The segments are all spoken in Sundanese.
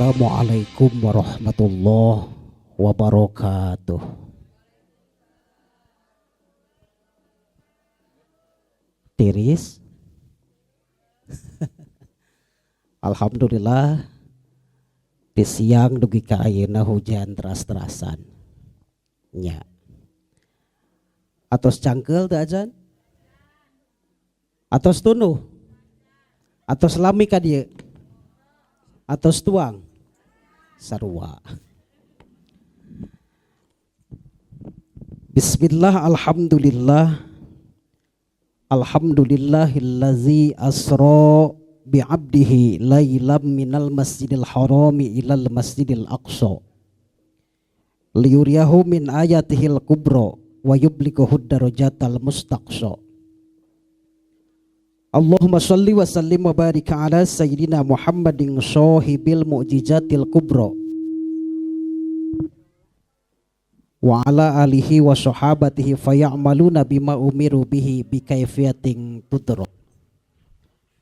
Assalamualaikum warahmatullahi wabarakatuh. Tiris. Alhamdulillah di siang dugi ka ayeuna hujan teras-terasan. Nya. Atos cangkeul teu ajan? Atos tunuh? Atos lami ka dieu? Atos tuang? Sarua. Bismillah, alhamdulillah. Alhamdulillahillazi asra bi'abdihi lailam minal masjidil harami ilal masjidil aqsa liyuriyahu min ayatihil kubra wa yublighuhu darajatal mustaqsa. Allahumma shalli wa sallim wa barik ala sayyidina Muhammadin sahibil mu'jizatil kubra wa ala alihi wa sahabatihi faya'maluna bima umiru bihi bikaifiyatin tudra.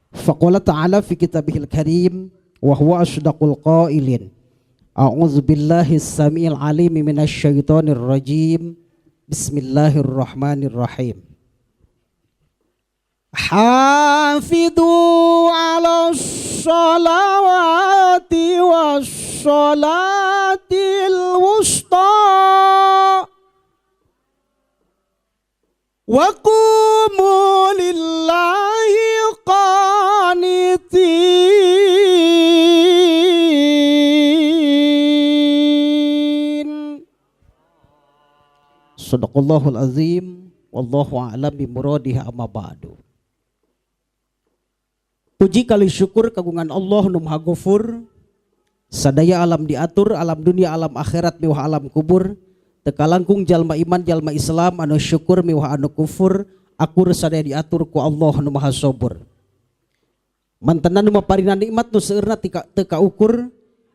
Faqala ta'ala fi kitabihil karim wa huwa asdaqul qailin. A'udzu billahi samiil alim minasy syaithanir rajim. Bismillahirrahmanirrahim. Hafidhu 'ala sholawati wassolatil wusta wa qumu lillahi qanitin. Shadaqallahul azim wallahu a'lam bi muradihi amma ba'du. Puji kali syukur kagungan Allah nu Maha Ghafur. Sadaya alam diatur, alam dunia, alam akhirat miwah alam kubur. Teu kalangkung jalma iman, jalma Islam anu syukur miwah anu kufur, akur sadaya diatur ku Allah nu Maha Sabur. Mantenan nu maparina nikmat nu seueurna teu kaukur,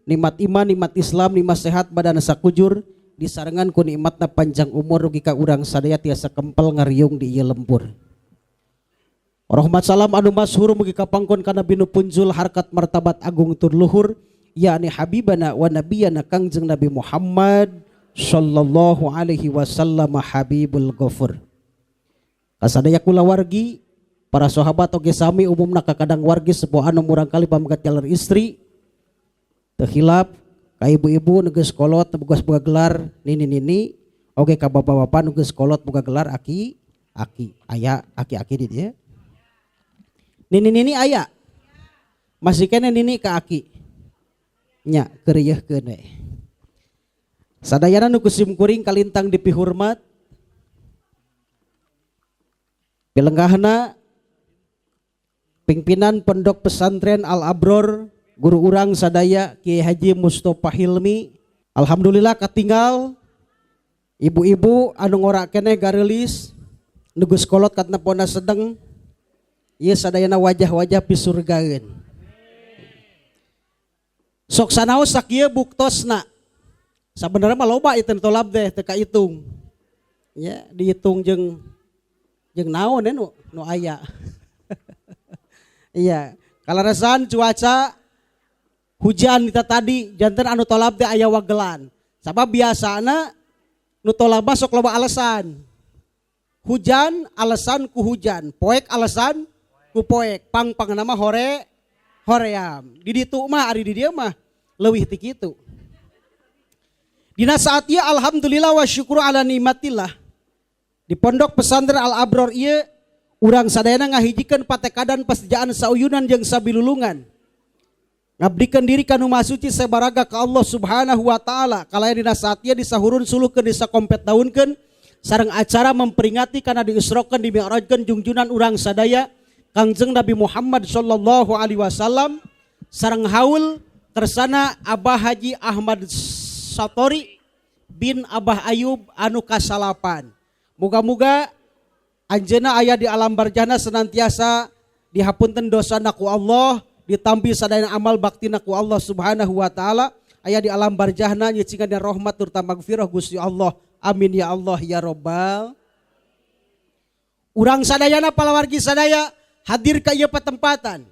nikmat iman, nikmat Islam, nikmat sehat badan sakujur, disarengan ku nikmatna panjang umur dugi ka urang sadaya tiasa kempel ngariung di ieu lembur. Rahmat salam anu masyhur mugi kapangkon kana binu punjul harkat martabat agung tur luhur, yakni habibana wa nabiyana Kangjeng Nabi Muhammad sallallahu alaihi wasallam habibul ghafur. Kasadaya kulawargi para sahabat oge sami umumna kakadang wargi sepuh anu murang kali pamegat jalan istri teu hilap ka ibu-ibu nu geus kolot nu geus boga gelar nini-nini oge ka bapak-bapak nu geus kolot boga gelar aki-aki aya aki-aki di dieu. Nini-nini aya masih kene nini ka aki nya keureuyeun we. Sadayana nu kusim kuring kalintang dipihormat pilenggahna pimpinan Pondok Pesantren Al Abror guru urang sadaya Kiai Haji Mustofa Hilmi. Alhamdulillah katinggal ibu-ibu anu ngora keneh gareulis nu geus kolot katna pona sedeng ieu sadayana wajah-wajah pisurgaeun. Sok sanaos sakieu buktosna. Sabenerna mah loba ieu teh tolab teh teu kaitung. Ya, dihitung jeung naon nu aya. Iya, kalaresan cuaca hujan kita tadi janten anu tolab teh aya wagelan. Sabab biasana nu tolab mah sok loba alasan. Hujan alasan ku hujan, poek alasan ku poek, pang-pang nama hore hoream. Di ditu mah ari di dieu mah leuwih ti kitu. Dina saat ieu alhamdulillah wa syukru ala nikmatillah. Di Pondok Pesantren Al Abror ieu urang sadayana ngahijikeun patekadan pasejaan sauyunan jeung sabilulungan. Ngabdikeun diri ka nu Maha Suci sabaraga ka Allah Subhanahu wa taala. Kalayan dina saat ieu disahurun suluhkeun disakompet daunkeun sareng acara memperingati kana diisrokeun dimi'rajkeun jungjunan urang sadaya Kangjeng Nabi Muhammad sallallahu alaihi wasallam sareng haul kersana Abah Haji Ahmad Satori bin Abah Ayub anu kasalapan. Muga-muga anjeunna aya di alam barjana senantiasa dihapunten dosana ku Allah, ditampi sadayana amal baktina ku Allah Subhanahu wa taala, aya di alam barjahna nyicingan dan rahmat turta magfirah Gusti Allah. Amin ya Allah ya Rabbal. Urang sadayana palawargi sadaya hadir ka ieu patempatan.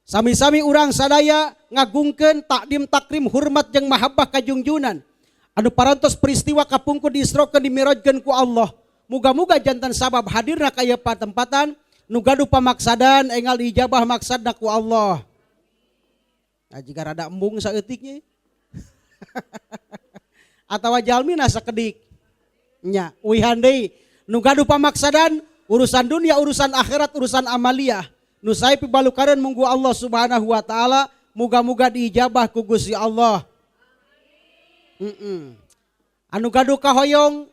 Sami-sami urang sadaya ngagungkeun takdim takrim hormat jeung mahabbah ka Junjunan. Anu parantos peristiwa kapungkur diisrokeun, dimirajkeun ku Allah. Muga-muga janten sabab hadirna ka ieu patempatan, nu gaduh pamaksadan enggal diijabah maksadna ku Allah. Nah, jika rada embung saeutiknya atawa jalmina sakedik nya, uihan deui. Nu gaduh pamaksadan urusan dunia, urusan akhirat, urusan amaliyah, nu sae pibalukareun munggu Allah Subhanahu wa taala, muga-muga diijabah ku Gusti Allah. Anu gaduh kahoyong,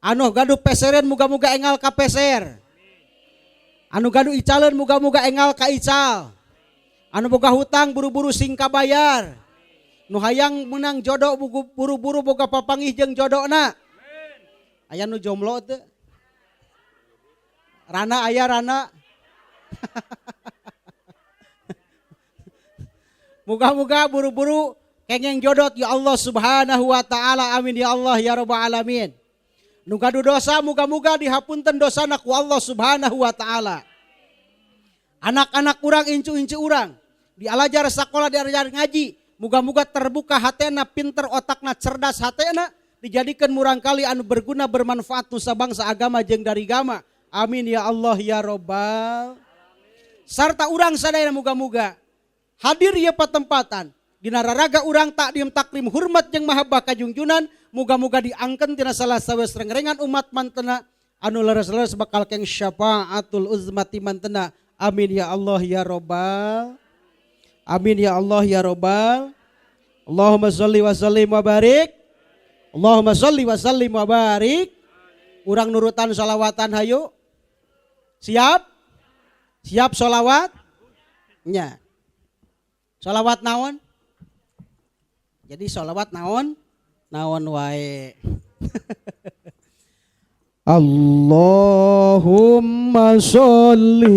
anu gaduh pesereun, muga-muga engal kapeser. Anu gaduh icaleun, muga-muga engal kaical. Anu boga hutang, buru-buru sing kabayar. Nu hayang menang jodoh, buru-buru boga papanggih jeung jodona. Aya nu jomblo teu? Rana aya rana. Muga-muga buru-buru kengeng jodot ya Allah Subhanahu wa taala. Amin ya Allah ya rabbal alamin. Nu gaduh dosa, muga-muga dihapunten dosana ku Allah Subhanahu wa taala. Anak-anak urang, incu-incu urang dialajar sekolah, diajar ngaji, muga-muga terbuka hatena, pinter otakna, cerdas hatena, dijadikan murangkali anu berguna, bermanfaat nusa bangsa, agama jeung darigama. Amin ya Allah ya robbal. Sarta urang sadaya muga-muga hadir ieu patempatan dina raraga urang takdim takrim hormat jeung mahabbah ka Junjunan, muga-muga diangken tina salah sawios rengrengan umat mantena anu leres-leres bakal keng syafaatul uzmati mantena. Amin ya Allah ya robbal. Amin ya Allah ya robbal. Allahumma sholli wa sallim wa barik. Allahumma sholli wa sallim wa barik. Urang nurutan sholawatan hayu. Siap? Siap sholawat? Nya. Sholawat naon? Jadi sholawat naon? Naon wae. Allahumma sholli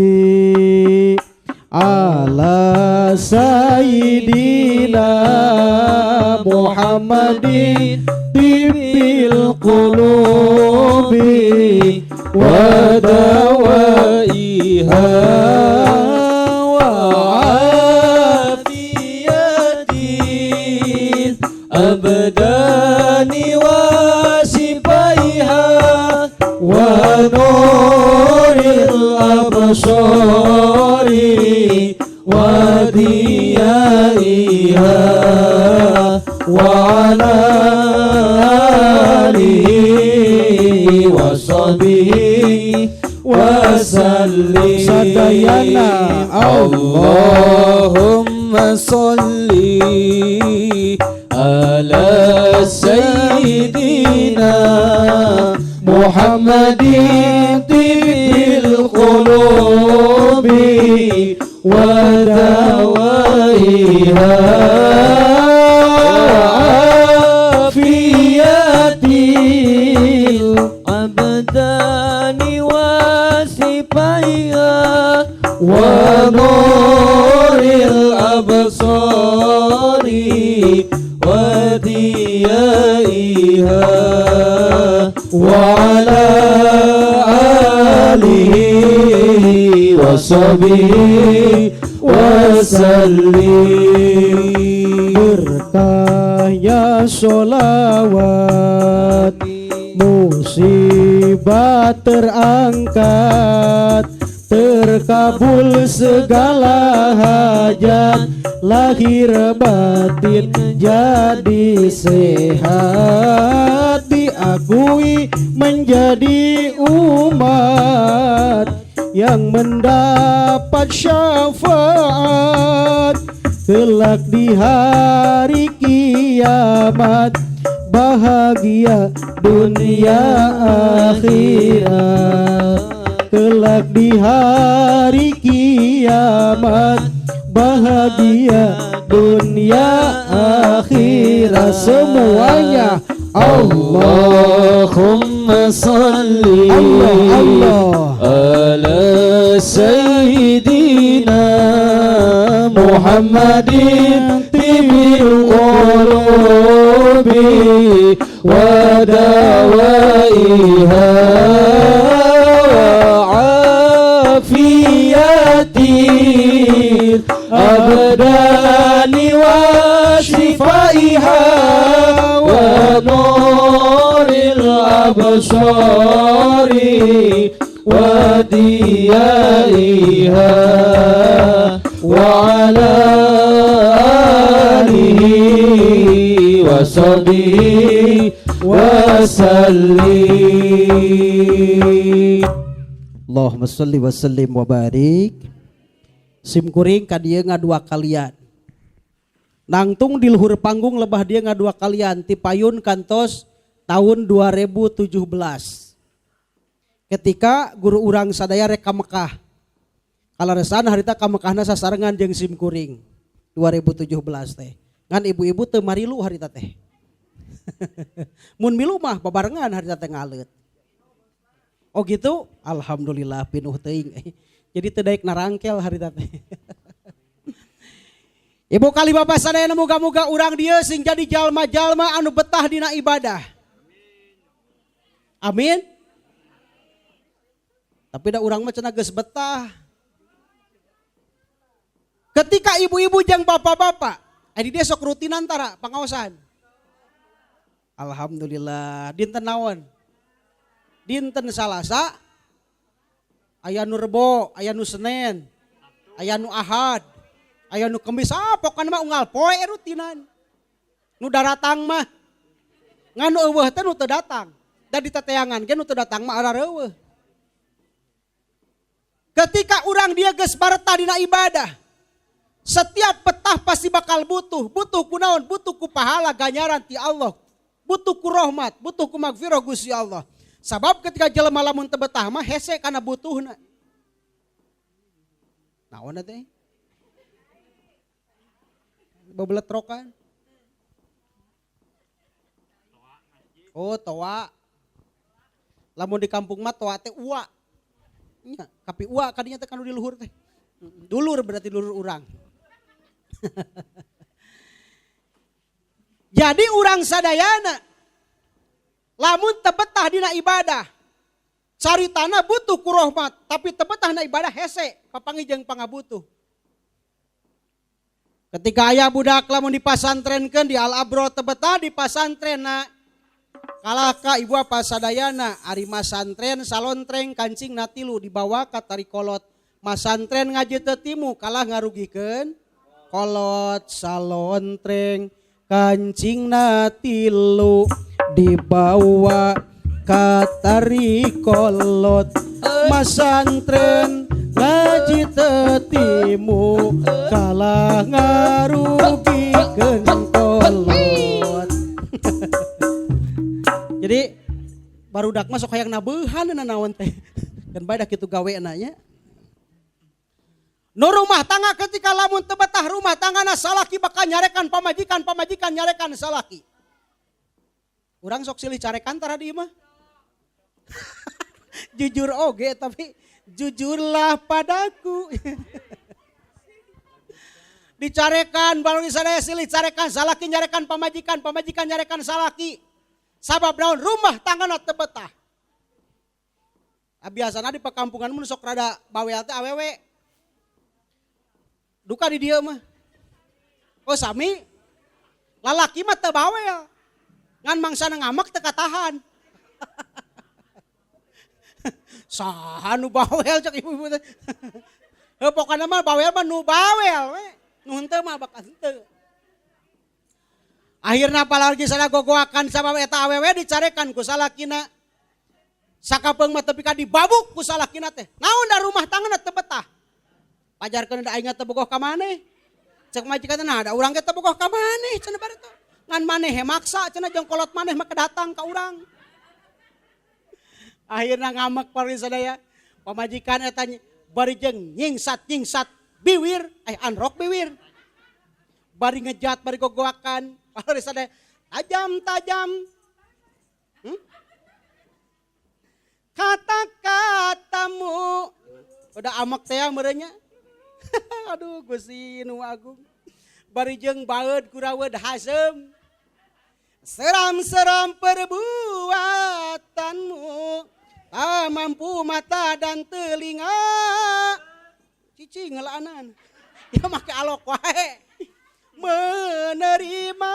ala sayyidina Muhammadin tibbil qulubi wa dawaiha wa afiyatil abdani wa sifaiha wa nuril absari wa diyaiha wa ala alihi wa sahbihi wa sallim. Sadayana. Allahumma salli ala sayyidina Muhammadin tibbil qulubi wa dawaiha wa afiyatil abdani wa sifaiha wa nuril absari wa diyaiha wa ala alihi wa sahbihi wa sallim. Berkahnya sholawat, musibah terangkat, terkabul segala hajat, lahir batin jadi sehat, diakui menjadi umat yang mendapat syafaat kelak di hari kiamat, bahagia dunia akhirat, kelak di hari kiamat, bahagia dunia akhirat semuanya. Allahumma salli Allah Allah ala sayyidina Muhammadin tibil qulubi wa dawaiha wa afiyatil الأبدان وشفائها ونور الأبصار وديائها وعلى آله وصحبه وسلم. اللهم صل وسلم وبارك. Sim kuring ka dieu ngadua kalian. Nangtung di luhur panggung lebah dia ngadua kalian ti payun kantos tahun 2017. Ketika guru urang sadaya rek ka Mekah. Kaleresan harita ka Mekahna sasarengan jeung sim kuring 2017 teh. Ngan ibu-ibu teu marilu harita teh. Mun milu mah babarengan harita teh ngaleut. Oh gitu? Alhamdulillah, pinuh teuing. Jadi teu daek narangkel harita teh. Ibu kali bapak sadayana, muga-muga urang dieu sing jadi jalma-jalma anu betah dina ibadah. Amin. Tapi da urang mah cenah geus betah. Ketika ibu-ibu jeung bapak-bapak, di dia sok rutinan tara pangaosan. Alhamdulillah, dinten naon? Dinten Salasa, aya nu Rebo, aya nu Senin, aya nu Ahad, aya nu Kemis, ah pokokna mah unggal poe rutinan. Nu daratang mah, ngan nu euweuh teh nu teu datang. Da di teteangan ge nu teu datang mah arareuweuh. Ketika urang dia geus baretah dina ibadah, setiap betah pasti bakal butuh. Butuh ku naon? Butuh ku pahala ganjaran ti Allah. Butuh ku rahmat, butuh ku magfirah Gusti Allah. Sabab ketika jelema lamun teu betah mah hese kana butuhna. Naon teh? Bebeletrokan. Oh, toa. Lamun di kampung mah toa teh ua. Nya, kapi ua kadinya teh kanu di luhur teh. Dulur berarti dulur urang. Jadi urang sadayana lamun teu betah dina ibadah, caritana butuh ku rahmat, tapi teu betah dina ibadah hese papanggih jeung pangabutuh. Ketika aya budak lamun dipasantrenkeun di Al Abro teu betah di pasantrenna, kalah ka ibu apa sadayana, ari masantren salontreng kancing natilu dibawa ka tarikolot. Masantren ngaji teu timu kalah ngarugikeun kolot. Salontreng kancing natilu dibawa ka tarikolot. Masantren ngaji teu timu kalah ngarugikeun kolot. Jadi barudak mah sok hayang nabeuhan naon teh. Kan bae da kitu gawena nya. Nu rumah tangga ketika lamun teu betah rumah tanggana, salaki bakal nyarekan pamajikan, pamajikan nyarekan salaki. Urang sok silih carekan tara di imah. Jujur oge, tapi jujurlah padaku. Dicarekan baru sadaya silih carekan, salaki nyarekan pamajikan, pamajikan nyarekan salaki. Sabab naon? Rumah tanggana teu betah. Nah, biasana di perkampungan mun sok rada bawel teh awewe. Duka di dieu mah. Oh sami, lalaki mah teu bawel. Ngan mangsana ngamek teu katahan. Saha nu bawel cek ibu-ibu teh. Heuh, pokona mah bawel mah nu bawel we. Nu henteu mah bakal henteu. Akhirna apalagi sana gogoakan sabab eta awewe dicarekan ku salakina. Sakapeung mah tepi ka dibabuk ku salakina teh. Naon da rumah tanggana teu betah. Pajarkeun da aing teu bogoh ka maneh. Cek majikan teh, nah da urang ge teu bogoh ka maneh cenah bareto. Ngan maneh he maksa cenah jeung kolot maneh mah kedatang ka urang. Akhirna ngamek paling sadaya. Pamajikan eta bari jeung nyingsat-nyingsat biwir, anrok biwir. Bari ngejat, bari gogoakan. Paling sadaya tajam-tajam. Kata-katamu udah amek teh merenya. Aduh Gusti nu agung. Bari jeung baeud kuraweud hasem. Seram-seram perbuatanmu, tak mampu mata dan telinga. Cici ngelaanan. Ya make alok wae. Menerima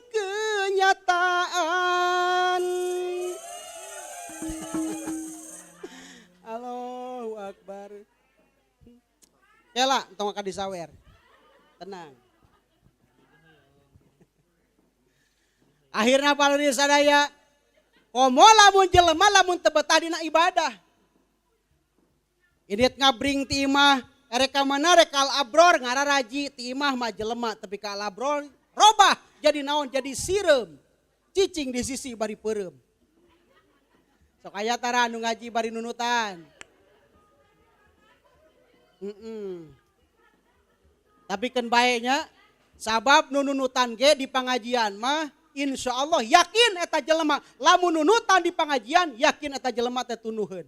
kenyataan. Allahu Akbar. Kela tong ka disawer. Tenang. Akhirna paluri sadaya komo lamun jelema lamun teu betah dina ibadah. Indit ngabring ti imah erek ka mana rek al abror ngararaji ti imah mah jelema tapi ka al abror robah jadi naon jadi sireum. Cicing di sisi bari peureum. Sok aya tara anu ngaji bari nunutan. Tapi keun bae nya sabab nu nunutan ge di pangajian mah insya Allah yakin eta jelema lamun nunutan di pangajian yakin eta jelema teh tunduheun.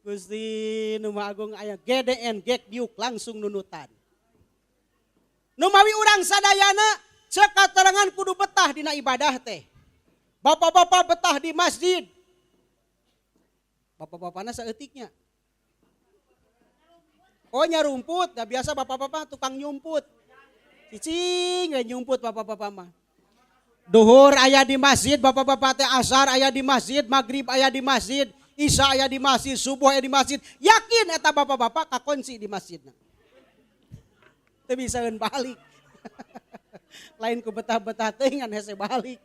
Gusti nu Maha Agung aya GDN gek diuk langsung nunutan. Nu mawi urang sadayana ceuk katerangan kudu betah dina ibadah teh. Bapak-bapak betah di masjid. Bapak-bapakna saeutiknya. Oh nyarumput, da biasa bapak-bapak tukang nyumput. Cicing we nyumput bapak-bapak mah. Duhur aya di masjid, bapak-bapak teh asar aya di masjid, maghrib aya di masjid, isya aya di masjid, subuh aya di masjid. Yakin eta bapak-bapak kakunci di masjidna. Teu bisaeun balik. Lain ku betah-betah teh ngan hese balik.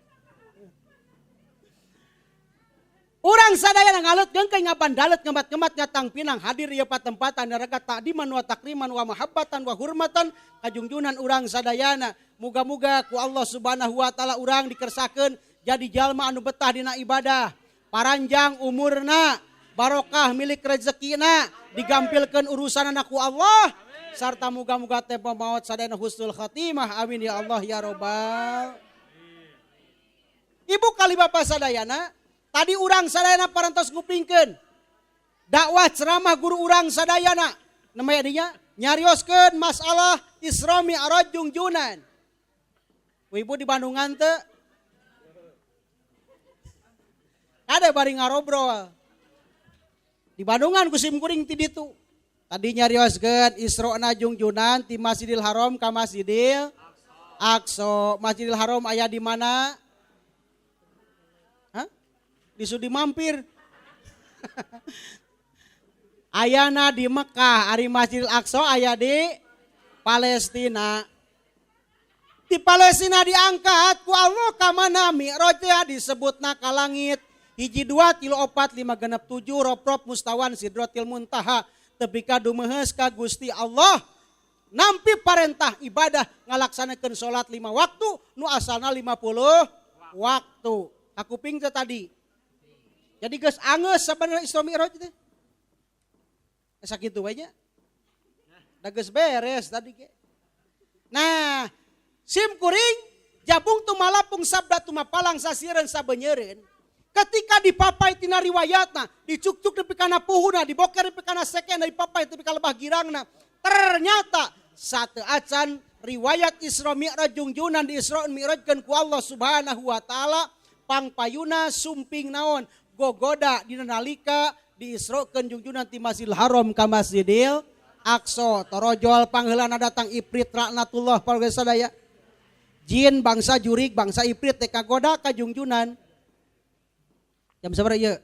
Urang sadayana ngalut gengkeng ngabandalet ngemat-ngemat ngatang pinang hadir ieu patempatan naraga takdiman wa takriman wa mahabbatan wa hurmatan kajungjunan urang sadayana. Muga-muga ku Allah Subhanahu wa taala urang dikersakeun jadi jalma anu betah dina ibadah, paranjang umurna, barokah milik rezekina, digampilkeun urusanana ku Allah sarta muga-muga tempo maot sadayana husnul khatimah. Amin ya Allah ya robbal. Ibu kali bapak sadayana, tadi urang sadayana parantos ngupingkeun dakwah ceramah guru urang sadayana namanya dinya nyarioskeun masalah Isra Mi'raj jungjunan. Ibu di Bandungan teu ada bari ngarobrol. Di Bandungan ku sim kuring ti ditu. Tadi nyarioskeun Isra jungjunan ti Masjidil Haram ka Masjidil Aqsa. Masjidil Haram aya di mana? Di Sudi mampir. Ayana di Mekah, ari Masjidil Aqsa aya di Palestina. Di Palestina diangkat ku Allah ka mana Mi'raj disebutna ka langit. 1 2 3 4 5 6 7 roprop mustawan sidratil muntaha tepi ka dumeheus ka Gusti Allah. Nampi parentah ibadah ngalaksanakeun salat 5 waktu nu asalna 50 waktu. Aku ping teh tadi. Jadi geus angeus sabenerna Isra Mi'raj teh. Sakitu we nya. Da geus beres tadi ge. Nah, sim kuring jabung tumalapung sabda tumapalang sasireun sabenyeureun. Ketika dipapai tina riwayatna, dicukcuk nepi kana puhuna, diboker nepi kana sekena, dipapai nepi ka lebah girangna. Ternyata satu acan riwayat Isra Mi'raj jungjunan di Isra Mi'rajkeun ku Allah Subhanahu wa taala pangpayuna sumping naon gogoda dina nalika diisrokeun jungjunan ti Masjidil Haram ka Masjidil Aqsa. Torojol pangheulana datang Ifrit laknatullah palga sadaya. Jin bangsa jurig bangsa Ifrit teh kagoda ka jungjunan. Jam sabaraha ieu?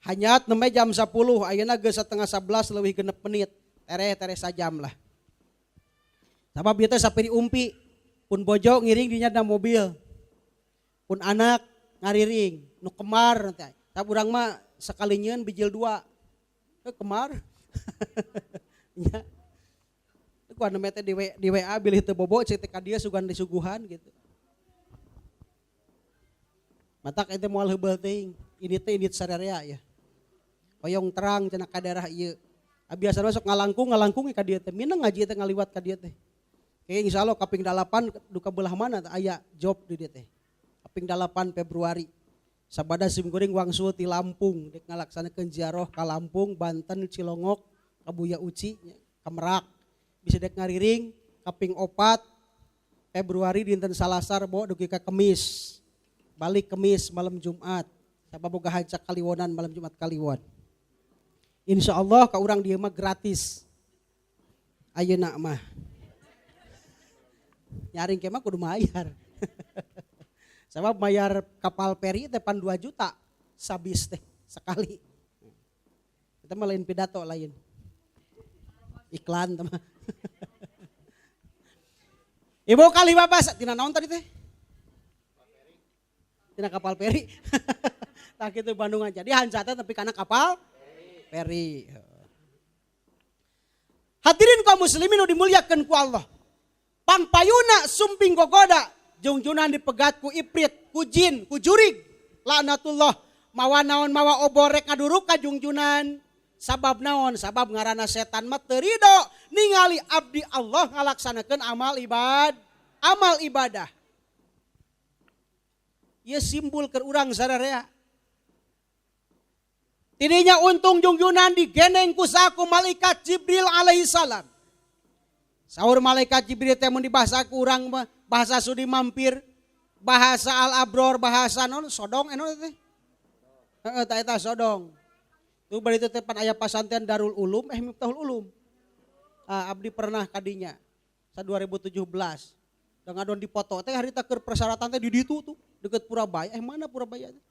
Hanyat nembe jam 10, ayeuna geus 10:30 leuwih 6 menit. Tereh-tereh sajam lah. Sabab ieu teh sapiri umpi, pun bojo ngiring dinya dina mobil. Pun anak ngariring, nu kemar teh. Tah urang mah sakali nyieun bijil 2. Kemar. Nya. Ku anu teh di WA bilih teu bobo cek teh ka dieu sugan disuguhan gitu. Matak eta moal heubeul teuing, ini teh indit sararea ya. Hoyong terang cenah ka daerah ieu. Biasana sok ngalangkung ka dieu teh, mineng ngaji teh ngaliwat ka dieu teh. Kayak insyaallah kaping 8 duka belah mana teh aya job di dieu teh. Kaping 8 Februari. Sabada sim kuring wangsul ti Lampung dek ngalaksanakeun ziarah ka Lampung, Banten, Cilongok, ka Buya Uci, ka Merak. Bisa dek ngariring kaping 4 Februari dinten Salasa Rebo dugi ka Kemis. Balik Kemis malam Jumat. Sabab boga hanca kaliwonan malam Jumat Kaliwon. Insya Allah ka urang dieu mah gratis. Ayeuna mah. Nyaring ke mah kudu mayar. Sabab mayar kapal peri teh pan 2 juta sabis teh sekali. Kita mah lain pidato lain. Iklan teh mah. Ibu kali bapak tina naon tadi teh? Tina kapal peri. Tah kitu Bandungan. Jadi hanca teh tapi kana kapal peri. Hadirin kaum muslimin nu dimuliakeun ku Allah. Pangpayuna sumping gogoda jungjunan dipegat ku iprit, ku jin, ku jurig. Laknatullah mawa naon mawa obor rek ngaduruk ka jungjunan. Sabab naon? Sabab ngaranna setan mah teu rido ningali abdi Allah ngalaksanakeun amal amal ibadah. Ieu simbol keur urang sararea. Tidinya untung jungjunan digendeng ku saku malaikat Jibril alaihi salam. Saur malaikat Jibril teh mun dibahasa ku urang mah bahasa sudi mampir, bahasa al-abror, bahasa non sodong eno teh. Heeh, ta eta sodong. Tuh bari teh pan aya pasantren Darul Ulum, Miftahul Ulum. Ah, abdi pernah kadinya sa 2017. Da ngadon dipoto teh harita keur persyaratan teh di ditu tuh deket Purabaya. Mana Purabaya teh?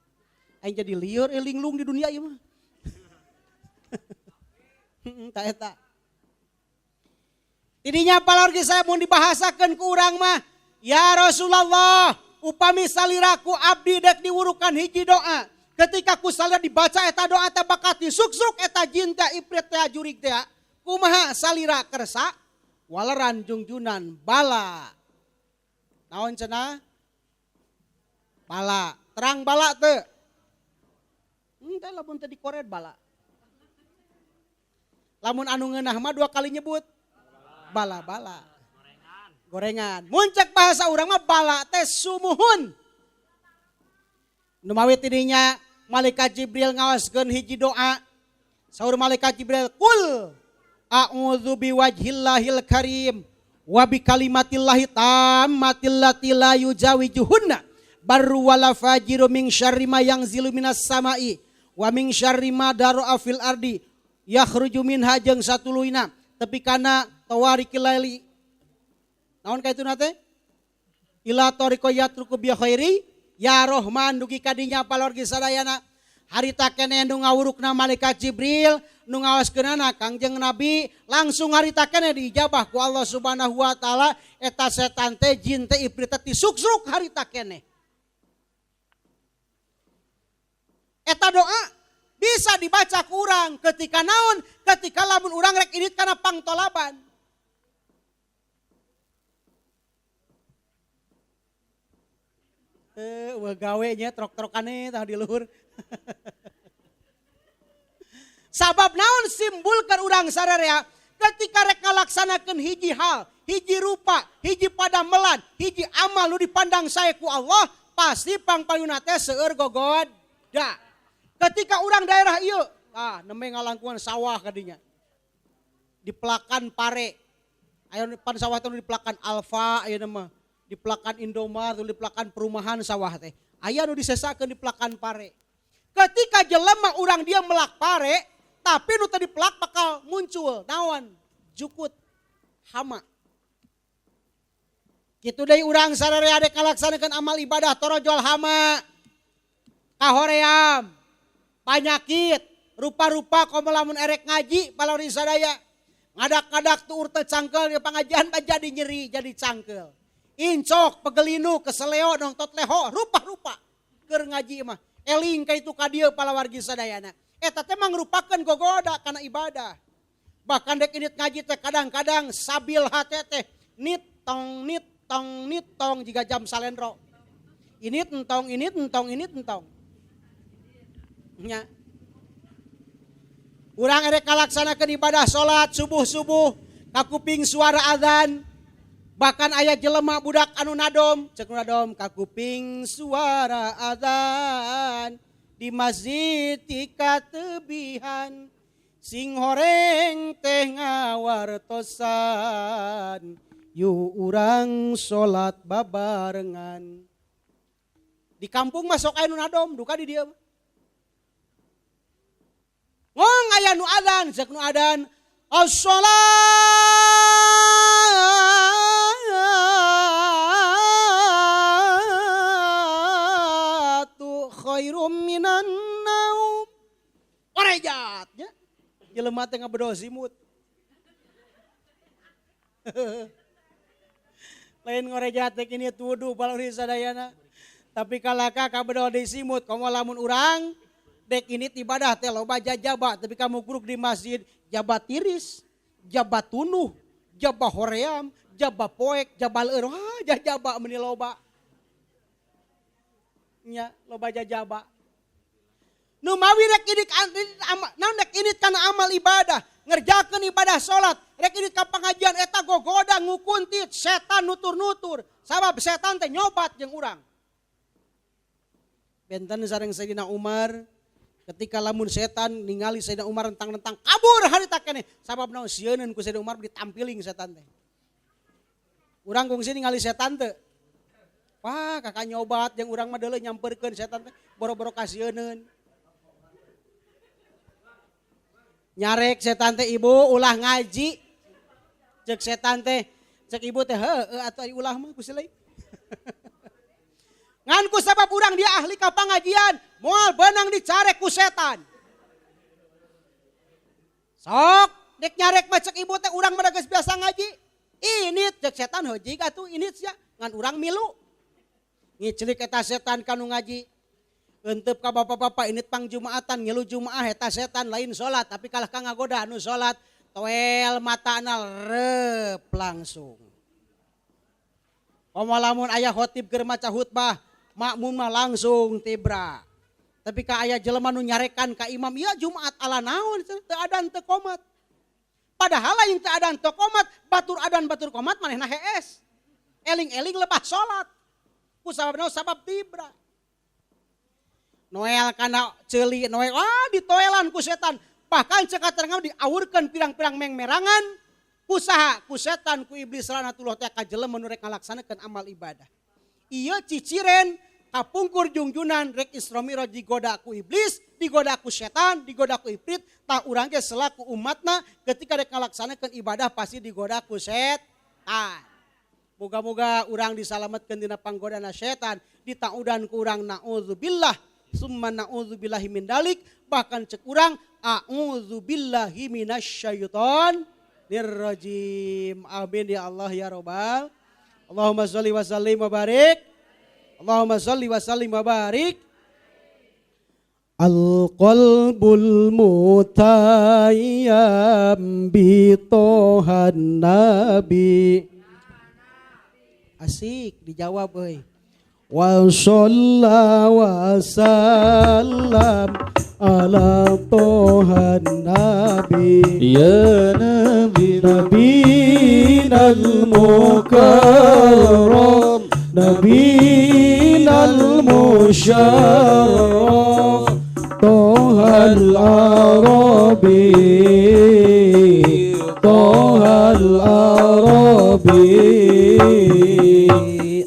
Aing jadi lieur linglung di dunia ieu mah. Ta eta. Tidinya palargi saya mun dibahasakeun ku urang mah, ya Rasulullah, upami saliraku abdi dek diwurukan hiji doa. Ketika ku salira dibaca eta doa teh bakal disuksruk eta jin teh iprit teh jurig teh. Kumaha salira kersa waleran jungjunan bala. Naon cenah? Bala, terang bala teu. Teh lamun teh dikoret bala. Lamun anu ngeunah mah 2 kali nyebut. Bala-bala. Gorengan. Muncak bahasa urang mah bala teh sumuhun. Nu mawi tidinya malaikat Jibril ngaoskeun hiji doa. Saur malaikat Jibril, "Qul a'udzu biwajhillahil karim wa bikalimatillahi tammatil lati la yujawijuhunna barru wala fajiru min syarri ma yanzilu minas sama'i wa min syarri ma dara'a fil ardi yakhruju minha jeung satuluyna tepi kana tawarikil laili." Naon ka ituna teh? Ila tariqa yatruku bi khairi ya Rohman dugi kadinya palorgi sadayana. Harita keneh nu ngawurukna malaikat Jibril nu ngaoskeunana Kangjeng Nabi langsung harita keneh diijabah ku Allah Subhanahu wa taala eta setan teh jin teh ibrit teh disuksruk harita keneh. Eta doa bisa dibaca ku urang ketika naon? Ketika lamun urang rek indit kana pangtolaban. Wah gawe nya trok-trokane tah di luhur. Sabab naon simbol keur urang sararea ketika rek ngalaksanakeun hiji hal, hiji rupa, hiji padamelan, hiji amal nu dipandang sae ku Allah, pasti pangpayuna teh seueur gogoda. Ketika urang daerah ieu, nembe ngalangkungan sawah kadinya. Dipelakan pare. Aya pan sawah teh nu dipelakan Alfa ayeuna mah. Dipelakan Indomart, dipelakan perumahan sawah teh. Aya nu disesakeun dipelakan pare. Ketika jelema urang dia melak pare, tapi nu teu dipelak bakal muncul naon? Jukut, hama. Kitu deui urang sararea dek ngalaksanakeun amal ibadah torojol hama, kahoream, panyakit, rupa-rupa komo lamun erek ngaji palori sadaya. Ngadak-ngadak tuur teu cangkel di pangajian mah jadi nyeri, jadi cangkel. Incok, pegelinu, keseleo, nongtot leho, rupa-rupa keur ngaji mah. Eling ka itu ka dieu palawargi sadayana. Eta teh mangrupakeun gogoda kana ibadah. Bahkan dek indit ngaji teh kadang-kadang sabil hate teh nit tong nit tong nit tong jiga jam salendro. Ini entong, ini entong, ini entong. Nya. Urang erek ngalaksanakeun ibadah salat subuh-subuh, kakuping suara azan. Bahkan aya jelema budak anu nadom, cek nu nadom kakuping suara azan di masjid tika tebihan sing horeng teh ngawartosan yu urang salat babarengan. Di kampung mah sok aya nu nadom, duka di dieu. Ngong aya nu adan, cek nu adan as-sholatu khairum minan naum. Orejat nya. Jelema teh ngabedol simut. Lain ngorejat teh kini wudu baluri sadayana. Tapi kalaka kabedol di simut komo lamun urang dek ini ibadah teh loba jajaba tapi kamu guruk di masjid jaba tiris, jaba tunuh, jaba hoream, jaba poek, jaba leur, wah jajaba meni loba. Nya loba jajaba. Nu mawi rek ini naon rek ini kana amal ibadah, ngerjakeun ibadah salat, rek ini ka pangajian eta gogoda ngukuntit setan nutur-nutur, sabab setan teh nyobat jeung urang. Benten sareng Sayyidina Umar ketika lamun setan ningali Sayyidina Umar rentang-rentang kabur harita keneh sabab naon sieuneun ku Sayyidina Umar ditampiling setan teh. Urang kungsi ningali setan teh. Wah, kakak nyobat jeung urang mah deuleu nyamperkeun setan teh boro-boro kasieuneun. Nyarek setan teh ibu ulah ngaji. Cek setan teh, cek ibu teh heueuh atuh ulah mah ku silai. Ngan ku sabab urang dia ahli ka pangajian, moal beunang dicarek ku setan. Sok dek nyarek mah cek ibu teh urang mah geus biasa ngaji. Ini cek setan heuji atuh ini sia ngan urang milu. Ngiclik eta setan kanu ngaji. Entep ka bapak-bapak ini pang jumaatan ngilu jumaah eta setan lain salat tapi kalah ka ngagoda anu salat toel matana rep langsung. Komo lamun aya khotib keur maca khutbah makmum mah langsung tibra. Tapi ka aya jelema nu nyarekan ka imam ieu Jumat ala naon teu adan teu komat. Padahal lain teu adan teu komat, batur adan batur komat manehna hees. Eling-eling lebah salat. Ku sabab naon sabab tibra. Noel kana ceuli noel ah ditoelan ku setan. Bahkan cek katerangna diawurkeun pirang-pirang mengmerangan ku saha ku setan ku iblis lanatullah teh ka jelema nu rek ngalaksanakeun amal ibadah. Ieu ciciren kapungkur jungjunan rek Isra Mi'raj digoda ku iblis, digoda ku setan, digoda ku ifrit, tah urang ge selaku umatna ketika rek ngalaksanakeun ibadah pasti digoda ku setan. Moga-moga urang disalametkeun dina panggodana setan, ditaudan ku urang naudzubillah summa na'udzubillahi min dalik, bahkan cek urang a'udzubillahi minasyaitonir rajim. Amin ya Allah ya Rabbal. Allahumma sholli wa sallim wa barik. Allahumma sholli wa sallim wa barik. Al-qalbul mutayyam bi tohan nabi. Asik dijawab euy. Wa shalla wa sallam ala tohan nabi. Ya nabi nabina al-mukarram nabina al-musharraf tohal arabi tohal arabi.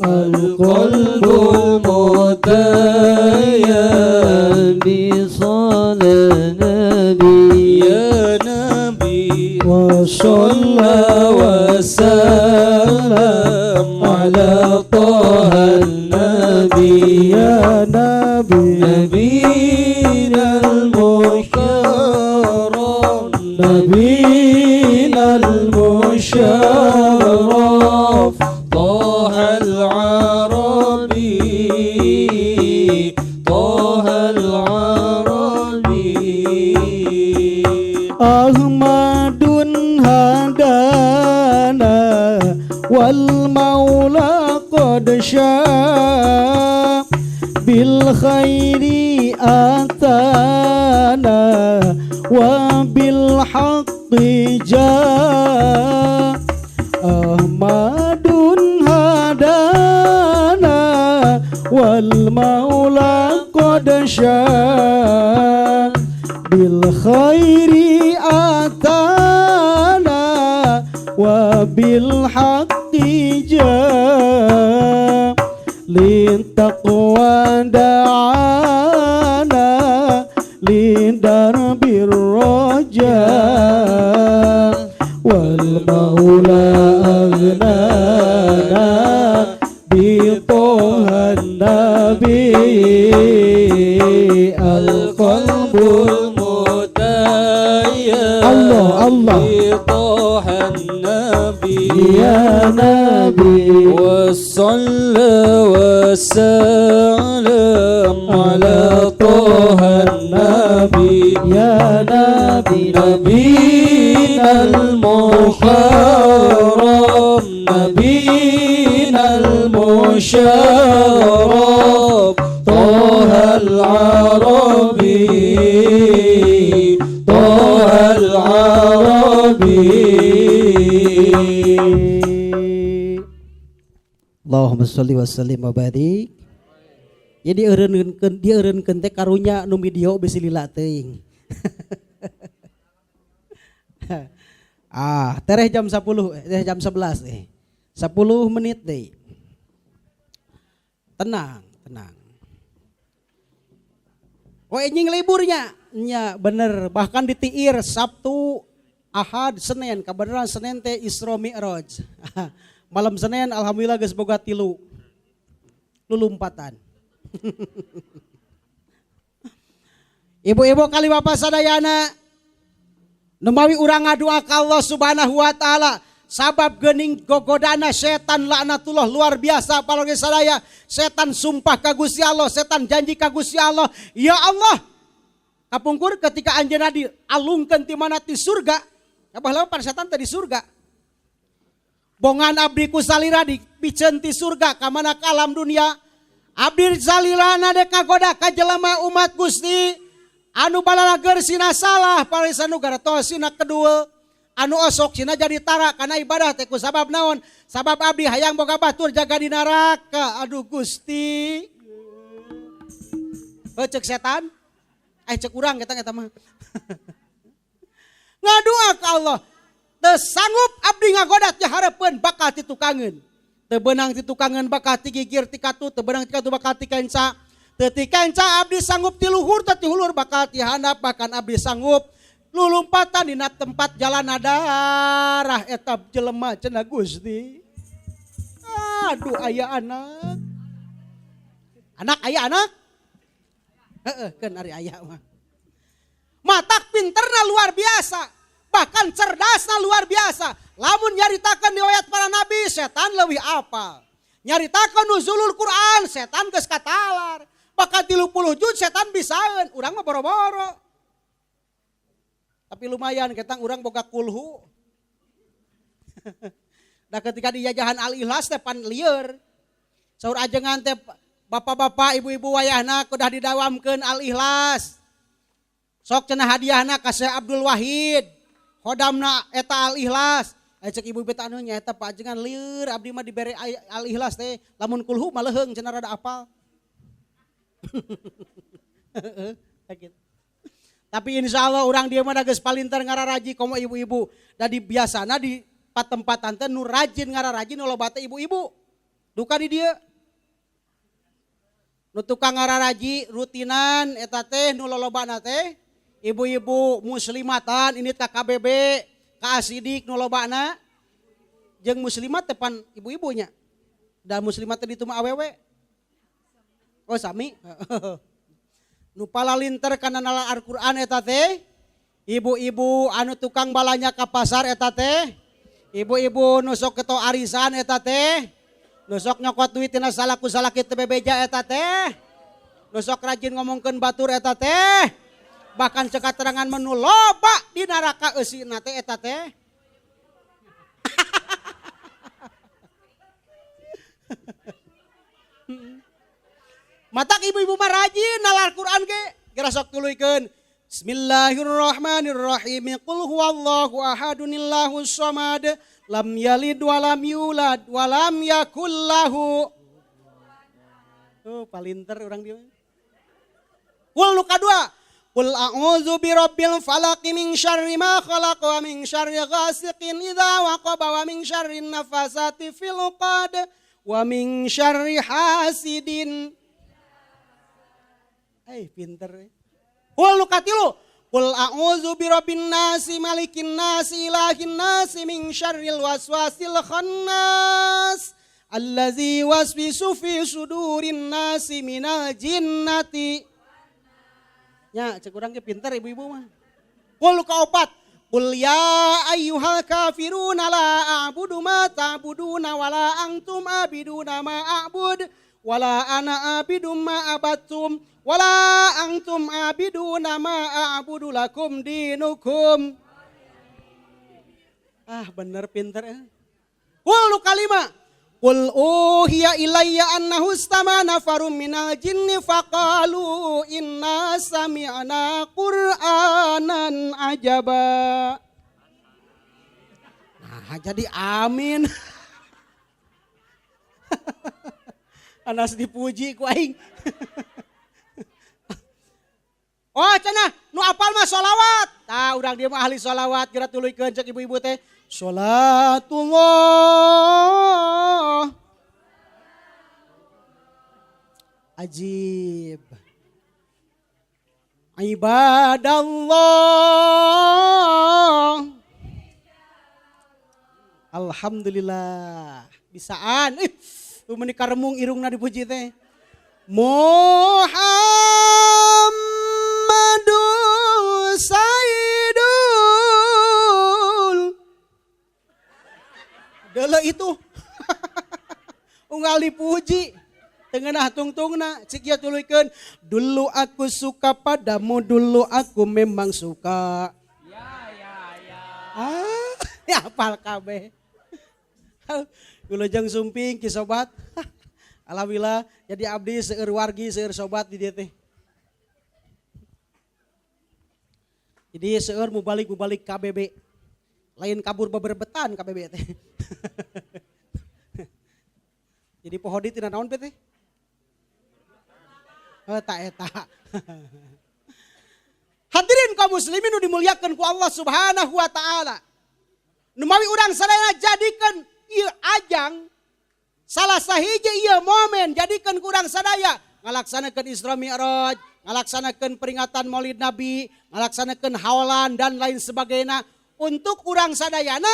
Al-qalbu mutayyam bi salat nabi ya nabi wa shalla wa sallam ala taha nabi ya nabi nabina al-mukarram nabina al-musharraf طه العربي طه العربي. أحمد هدانا والمولى قد شاء بالخير أتانا وبالحق جاء. أحمد هدانا والمولى قد شاء بالخير أتانا وبالحق جاء. للتقوى دعانا lidarbir roja wal maula aghnana bi tohan nabi al qalbul mutayyam Allah Allah bi tohan nabi ya nabi wasalla wassalam ala tohan nabi ya nabi nabina al-mukarram nabina al-musharraf toha al-arabi toha al-arabi. Allahumma sholli wa sallim wa barik. Jadi eureunkeun dia eureunkeun teh karunya nu video bisi lila teuing. Ah, tereh jam 10, tereh jam 11 eh. 10 menit deui. Tenang, tenang. Oh, anjing liburnya. Nya bener, bahkan ditiir Sabtu, Ahad, Senin. Kabeneran Senin teh Isra Mi'raj. Malam Senin alhamdulillah geus boga 3 lulumpatan. Ibu-ibu kali bapak sadayana numawi urang ngadua ka Allah Subhanahu wa taala sabab geuning gogodana setan laknatullah luar biasa palagi sadaya. Setan sumpah ka Gusti Allah, setan janji ka Gusti Allah, ya Allah kapungkur ketika anjeunna dialungkeun ti mana ti surga, baheula pan setan teh di surga. Bongan abdi ku salira dipiceun ti surga ka mana ka alam dunia. Abdi salirana dek kagoda ka jelema umat Gusti anu balalager sina salah parisa nu garatos sina kedua anu osok sina jadi tara kana ibadah teh ku sabab naon? Sabab abdi hayang boga batur jaga di neraka. Aduh Gusti. Heuh ceuk setan. Cek urang eta eta mah. Ngadua ka Allah. Teu sanggup abdi ngagoda ti hareupeun bakal titukangeun. Teu beunang titukangeun bakal tigigir ti katu, teu beunang ti katu bakal ti kenca. Teu ti kenca abdi sanggup ti luhur, teu ti hulur bakal ti handap, bahkan abdi sanggup lulumpatan dina tempat jalan darah eta jelema cenah Gusti. Aduh aya anak. Anak aya anak? Heeh, keun ari aya mah. Matak pinterna luar biasa. Bahkan cerdasna luar biasa. Lamun nyaritakan riwayat para nabi, setan leuwih apal. Nyaritakan nuzulul Quran, setan geus katalar. Bahkan 30 juz setan bisaeun, urang mah boro-boro. Tapi lumayan ketang urang boga kulhu. Nah ketika dijajahan Al-Ikhlas teh pan lieur. Saur ajengan teh bapak-bapak, ibu-ibu wayahna kudah didawamkeun Al-Ikhlas. Sok cenah hadiahna ka Syekh Abdul Wahid. Hodamna eta Al-Ikhlas. Cek ibu beta anu nya eta Pak ajengan lieur abdi mah dibere Al-Ikhlas teh lamun kulhu mah leuheung cenah rada apal. Tapi insya Allah urang dia mah geus palinter ngararaji komo ibu-ibu. Da di biasana di patempatan teh nu rajin ngararaji nu loba teh ibu-ibu. Duka di dieu. Nu tukang ngararaji rutinan eta teh nu lolobana teh ibu-ibu muslimatan ini ka KBB, ka Asidik nu lobana jeung muslimat teh pan ibu-ibunya. Da muslimat teh ditu mah awewe. Oh sami. Nu palalinter kana nala Al-Qur'an eta teh ibu-ibu anu tukang balanya ka pasar eta teh, ibu-ibu nu sok keto arisan eta teh, nu sok nyokot duit tina salaku salaki teu bebeja eta teh, nu sok rajin ngomongkeun batur eta teh. Bahkan cekaterangan menu loba di neraka eusina teh eta teh. Matak ibu-ibu mah rajin nalar Quran ge, geura sok tuluykeun. Bismillahirrahmanirrahim. Qul huwallahu ahadun illahus samad, lam yalid wa lam yulad wa lam yakul lahu. Oh, palinter urang dieu. Qul nu kadua. Qul a'udzu birabbil falaq min syarri ma khalaq wa min syarri ghasiqin idza waqaba wa min syarrin nafasati fil 'uqad wa min syarri hasidin. Pinter. Qul nu katilu, qul a'udzu birabbin nasi malikin nasi ilahin nasi min syarril waswasil khannas allazi waswisu fi sudurin nasi minal jinnati. Nya cek urang ge pinter ibu-ibu mah. Qul kaopat, qul ya ayyuhal kafiruna la a'budu ma ta'buduna wala antum abiduna ma a'bud wala ana abidum ma abattum wala antum abiduna ma a'budu lakum dinukum. Ah bener pinter eh. Qul nu kalima, qul uhiya ilayya annahu istama nafarum minal jinni faqalu inna sami'na qur'anan ajaba. Nah jadi amin. Anas dipuji ku aing. Oh cenah nu apal mah sholawat. Tah urang dieu mah ahli sholawat geura tuluykeun cek ibu-ibu teh. Sholatullah ajib ibadallah. Alhamdulillah bisaan. Tuh meuni karemung irungna dipuji teh. Muhammadun Sayyidul. Dele itu. Unggal dipuji. Tengenah tungtungna cik ieu tuluykeun, dulu aku suka padamu, dulu aku memang suka. Ya ya ya. Ah, ya apal kabeh. Wilujeng sumping ki sobat. Alhamdulillah jadi abdi seueur wargi seueur sobat di dieu teh. Jadi seueur mubalik-mubalik KBB. Lain kabur beberbetan KBB teh. Jadi pohodi tina naon teh? Oh, tak eta. Hadirin kaum muslimin nu dimuliakeun ku Allah Subhanahu wa taala. Nu mawi urang sadayana jadikeun ieu ajang salah sahiji ieu momen jadikeun ku urang sadaya ngalaksanakeun Isra Mi'raj, ngalaksanakeun peringatan Maulid Nabi, ngalaksanakeun haolan dan lain sebagainya untuk urang sadayana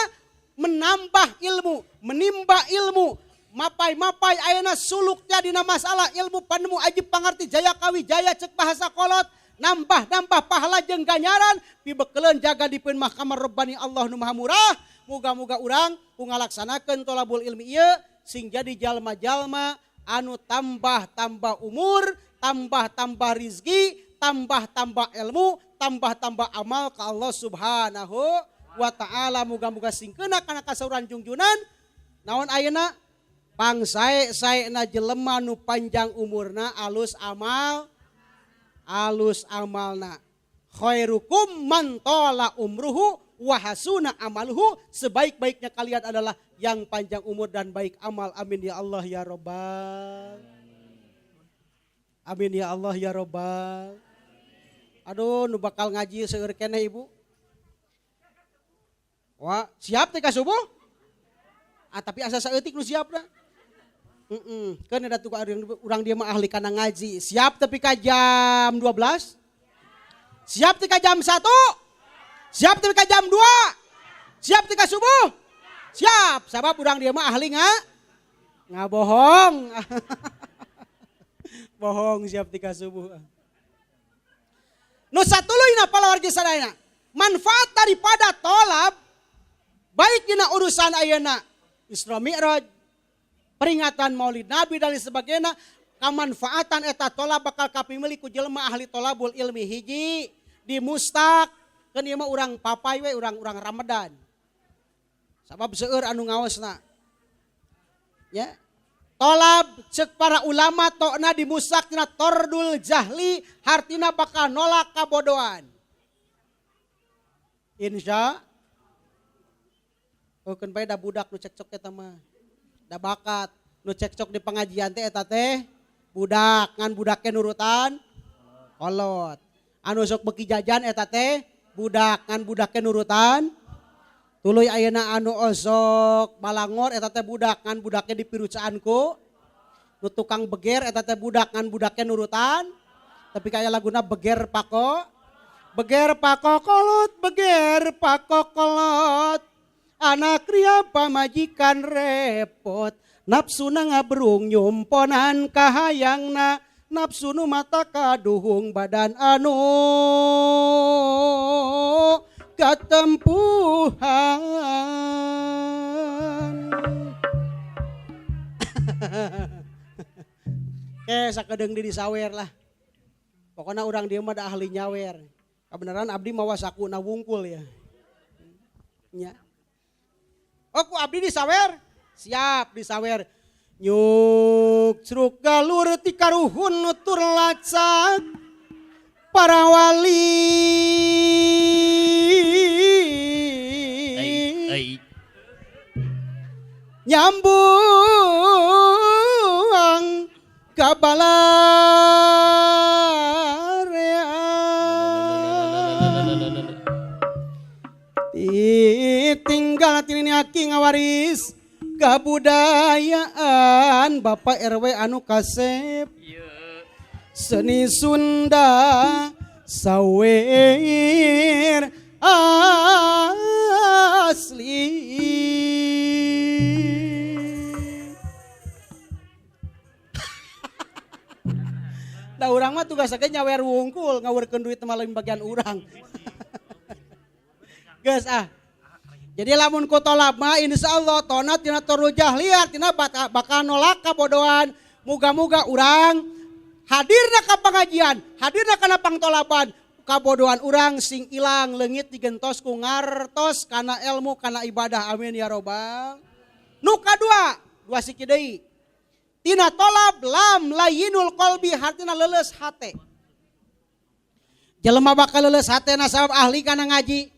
menambah ilmu, menimba ilmu. Mapai-mapai ayeuna suluknya dina masalah ilmu panemu ajib pangarti jaya kawi jaya cek bahasa kolot, nambah-nambah pahala jeung ganjaran pibekeleun jaga dipun mahkamah Rabbani Allah nu Maha Murah. Muga-muga urang ku ngalaksanakeun tolabul ilmi ieu sing jadi jalma-jalma anu tambah-tambah umur, tambah-tambah rizki, tambah-tambah ilmu, tambah-tambah amal ka Allah Subhanahu wa taala. Muga-muga sing keuna kana kasauran jungjunan. Naon ayeuna? Pangsae-saena jelema nu panjang umurna alus amal, alus amalna. Khairukum man tola umruhu wa hasuna amaluhu. Sebaik-baiknya kalian adalah yang panjang umur dan baik amal. Amin ya Allah ya Robbal. Amin ya Allah ya Robbal. Aduh nu bakal ngaji seueur keneh ibu. Wah, siap teh ka subuh? Ah tapi asa saeutik nu siap dah. Kan ada tuh urang dia mah ahli kana ngaji. Siap tapi ka jam 12? Siap tapi ka jam 1? Siap tapi ka jam 2? Siap tapi ka subuh? Siap. Sabab urang dia mah ahli ngabohong. Bohong siap tika subuh. Nu satuluyna palawargi sadayana. Manfaat daripada tolab baik dina urusan ayeuna Isra Mi'raj, peringatan Maulid Nabi dan sebagainya, kamanfaatan eta tolab bakal kapimili ku jelema ahli tolabul ilmi hiji di mustak kan ieu mah urang papai we urang-urang Ramadan. Sabab seueur anu ngaosna. Ya. Tolab cek para ulama tokna di mustak tina tordul jahli hartina bakal nolak kabodohan. Insya oh keun bae da budak nu cekcok eta mah. Da bakat nu cekcok di pengajian teh eta teh budak ngan budaknya nurutan kolot. Anu sok beki jajan eta teh budak ngan budaknya nurutan. Tuluy ayeuna anu osok balangor eta teh budak ngan budaknya dipirucaan ku. Nu tukang beger eta teh budak ngan budaknya nurutan. Tapi kaya laguna beger pako. Beger pakokolot, beger pakokolot, anak ria pamajikan repot, nafsuna ngabrung nyumponan kahayangna, nafsu nu mata kaduhung badan anu katempuhan. Sakedeung di disawer lah. Pokoknya orang dia mah da ahli nyawer. Kebenaran abdi mawa sakuna wungkul ya. Nya. Oh, ku abdi disawer? Siap disawer. Nyuk ceruk galur ti karuhun nutur lacak para wali. Nyambuang kabalarea. Tinggal tini aki ngawaris kabudayaan Bapak RW anu kasep seni Sunda sawer asli. Da urang mah tugas ge nyawer wungkul ngawurkeun duit mah lain bagian urang. Geus ah. Jadi lamun ku tolab mah insyaallah tona tina torujah liar tina bakal nolak kabodohan. Muga-muga urang hadirna ka pengajian, hadirna kana pangtolaban, kabodohan urang sing ilang leungit digentos ku ngartos kana ilmu kana ibadah, amin ya robbal. Nu kadua, dua siki deui. Tina tolab lam layinul qalbi hartina leuleus hate. Jelema bakal leuleus hatena sabab ahli kana ngaji.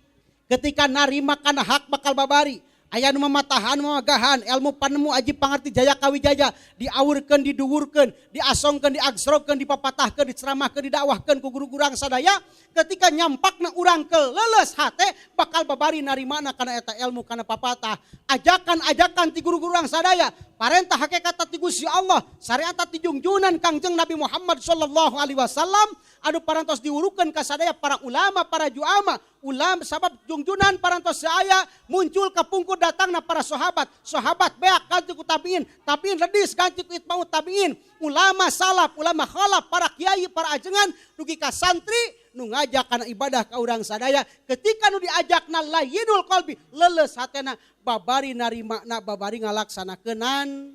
Ketika narima kana hak bakal babari. Aya nu mamatahan mamagahan ilmu panemu aji pangarti jaya kawijaya diawurkeun diduwurkeun diasongkeun diagsrokeun dipapatahkeun diceramahkeun didakwahkeun ku guru-gurang sadaya. Ketika nyampakna urang ke leuleus hate bakal babari narimana kana eta ilmu kana papatah ajakan-ajakan ti guru-gurang sadaya, parentah hakikat ti Gusti Allah, syariat ti jungjunan Kangjeng Nabi Muhammad sallallahu alaihi wasallam anu parantos diurukeun ka sadaya para ulama para juama ulam sabab jungjunan parantos saya muncul kapungkur datangna para sahabat, sahabat beak ganti ku tabiin, tabiin ledis ganti ku itba'ut tabiin, ulama salaf, ulama khalaf, para kiai, para ajengan dugi ka santri nu ngajak kana ibadah ka urang sadaya. Ketika nu diajakna layinul qalbi leuleus hatena babari narimana babari ngalaksanakeunnan.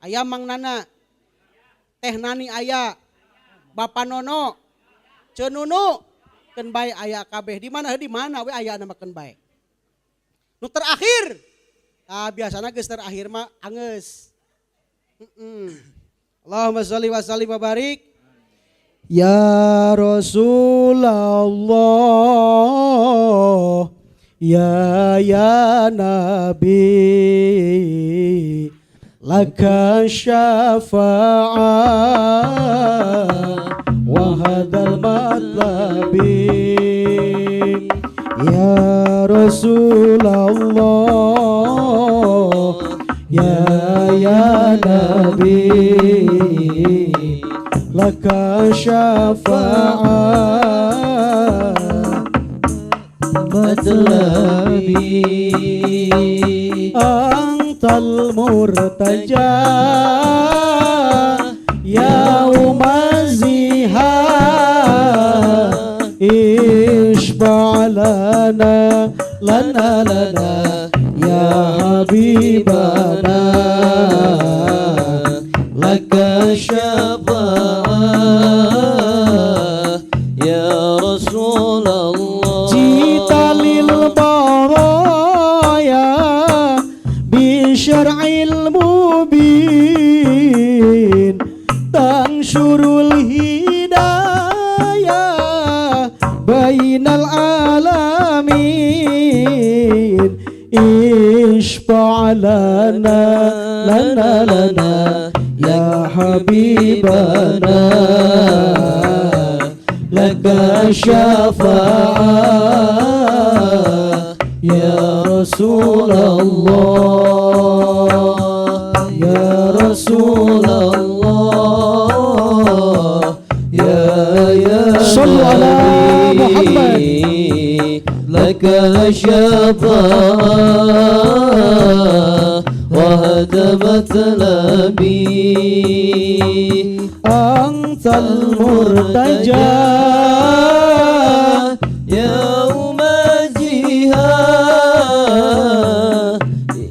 Aya Mang Nana, Teh Nani aya, Bapak Nono, Cenunu keun bae aya kabeh. Di mana di mana we aya nama keun bae. Nu terakhir, ah biasana geus terakhir mah angeus. Allahumma sholli wa sallim wa barik. Ya Rasulullah, ya ya Nabi, laka syafa'ah wa hadzal matlabi. Ya Rasulullah, ya ya Nabi, laka syafa'ah matlabi. Antal murtaja ya umaziha, ishfa' lana lana lana ya habibana, laka syafa'ah ya Rasulullah. Jita lil baraya bi syar'il mubin, tansyurul hidayah bainal alamin. Ishfa' lana lana lana ya habibana, laka syafa'ah ya Rasulullah, ya Rasulullah, ya ya Shallu ala Muhammad. لك الشفاعة وهدى مطلبي. أنت المرتجى يوم الجهاد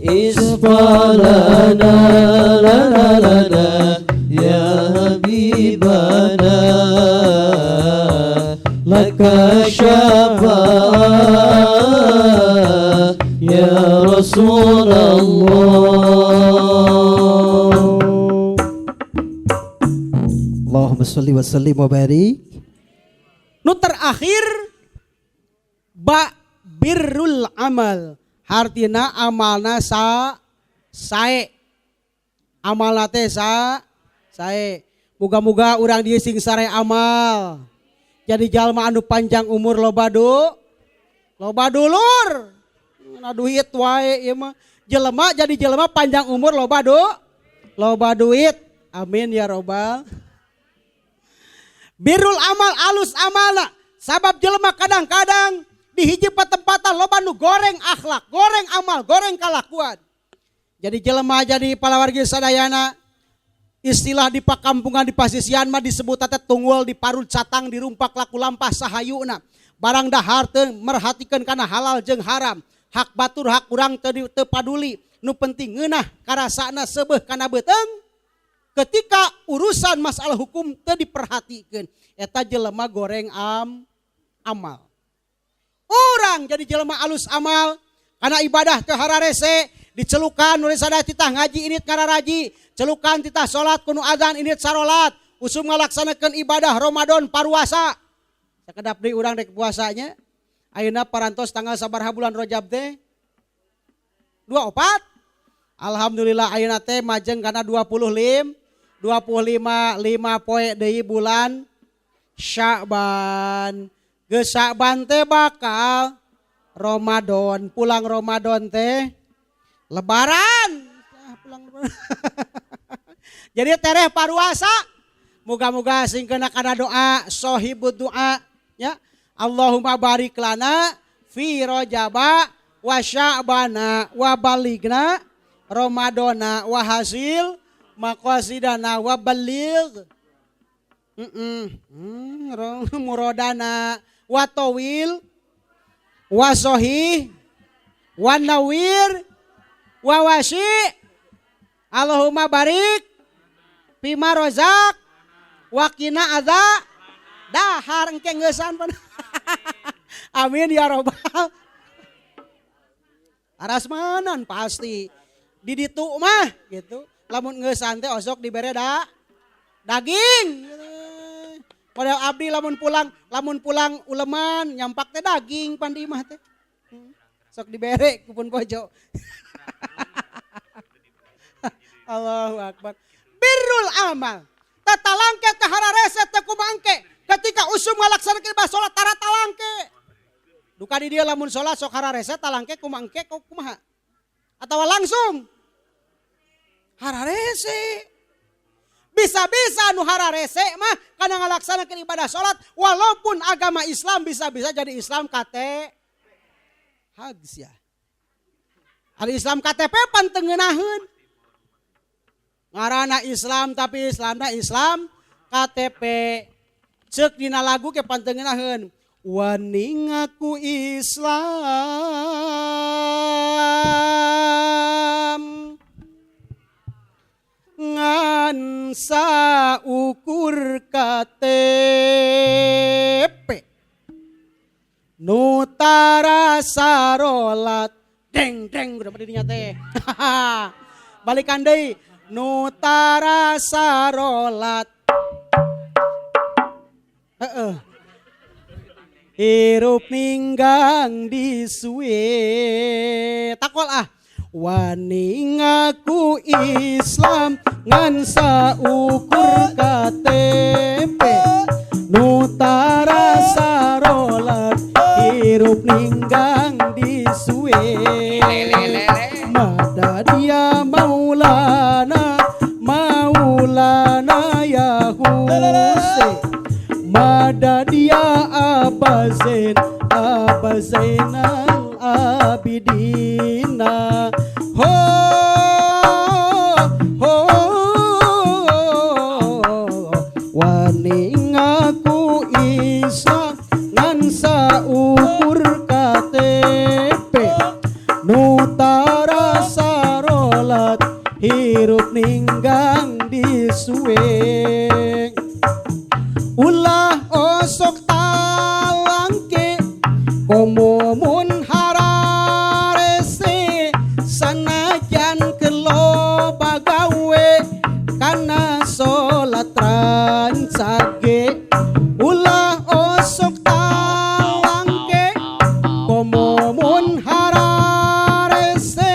اشفع لنا لنا لنا يا حبيبنا لك الشفاعة يا رسول الله. اللهم صل وسلم وبارك. Nu terakhir ba birrul amal, hartina amalna sa sae, amalna teh sa sae. Muga-muga urang dieu sing sare amal, jadi jalma anu panjang umur, loba du loba dulur. Na duit wae ieu mah jelema, jadi jelema panjang umur, loba du loba duit. Amin ya robbal. Birrul amal, alus amalna, sabab jelema kadang-kadang di hiji patempatan loba nu goreng akhlak, goreng amal, goreng kalakuan. Jadi jelema, jadi palawargi sadayana, istilah di pakampungan, di pasisian mah disebut teh tunggul diparut catang, dirumpak laku lampah sahayuna. Barang dahar teu merhatikeun kana halal jeung haram, hak batur hak urang teu teu paduli, nu penting ngeunah karasana seubeuh kana beuteung. Ketika urusan masalah hukum teu diperhatikeun, eta jelema goreng amal. Urang jadi jelema alus amal karena ibadah ke hararese, dicelukan nulis sada titah ngaji init ngararaji, celukan titah salat kudu adzan init sarolat, usum ngalaksanakeun ibadah Ramadan paruasa. Sakedap deui urang rek puasanya. Ayeuna parantos tanggal sabaraha bulan Rajab teh? 24. Alhamdulillah, ayeuna teh majeng kana 25 25, 5 poe deui bulan Sya'ban. Geus Sya'ban teh bakal Ramadan, pulang Ramadan teh Lebaran. Ah, pulang Lebaran. Jadi tereh paruasa, moga-moga sing kena kana doa sohibud doa ya. اللهم بارك لنا في رجب وشعبان وبلغنا رمضان وحصل مقاصدنا وبلغ مرادنا وطول وصحح ونور ووسع اللهم بارك فيما رزق وقنا عذاب dahar engke ngeusan pan. Amin ya robbal. Arasmanan pasti di ditu mah gitu. Lamun ngeusan teh osok dibere da daging gitu. Model abdi lamun pulang uleman nyampak teh daging pan di imah teh. Sok dibere ku pun bojo. Allahu akbar. Birrul amal. Tata langke teh hararese teh kumangke. Ketika usum ngalaksanakeun ibadah salat tara talangke. Duka di dia lamun salat sok hararese talangke kumangke kok kumaha? Atau langsung hararese. Bisa-bisa nu hararese mah kana ngalaksanakeun ibadah salat walaupun agama Islam, bisa-bisa jadi Islam KT hags ya. Ari Islam KTP pan teu ngeunaheun. Ngaranna Islam tapi Islamna Islam KTP. Ceuk dina lagu ke pan teu ngeunaheun. Wani ngaku Islam ngan saukur KTP, nu tara sarolat deng deng udah dinya teh balikan deui nu tara sarolat. Heeh, hirup ninggang di suwe takol ah. Wani ngaku Islam ngan saukur KTP, nu tara sarolat hirup ninggang di suwe. Madad ya Maulana, Maulana ya Husein, Madad ya Abazen, Abazen. Zainal Abidina. Ho ho, wani ngaku Islam ngan saukur KTP, nu tara sarolat hirup ninggang disuweng. Ulah osok talangke komo mun hararese, sanajan keloba gawe kana salat rancage. Ulah osok talangke komo mun hararese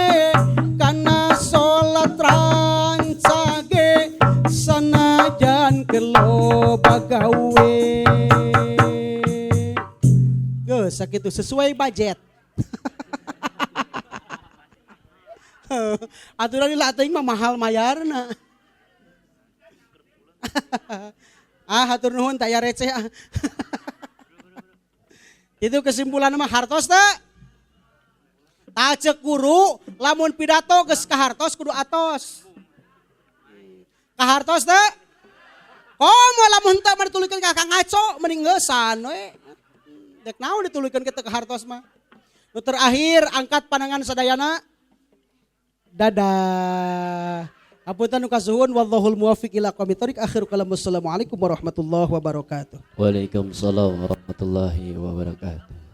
kana salat rancage, sanajan keloba gawe. Geus sakitu, sesuai budget. Aturan lah teuing mah mahal mayarna. Ah, hatur nuhun, taya receh ah. Itu kesimpulan mah hartos teh. Tah, cek guru lamun pidato geus kahartos kudu atos. Kahartos teh? Komo lamun teu mah dituluykeun ka ngaco, mending ngeusan we. Dek naon dituluykeun ke teu kahartos mah. Nu terakhir, angkat pandangan sadayana. Dadah. Hapunten nu kasuhun, wallahul muwaffiq ila aqwamit thoriq. Akhir kalam, wassalamualaikum warahmatullahi wabarakatuh. Waalaikumsalam warahmatullahi wabarakatuh.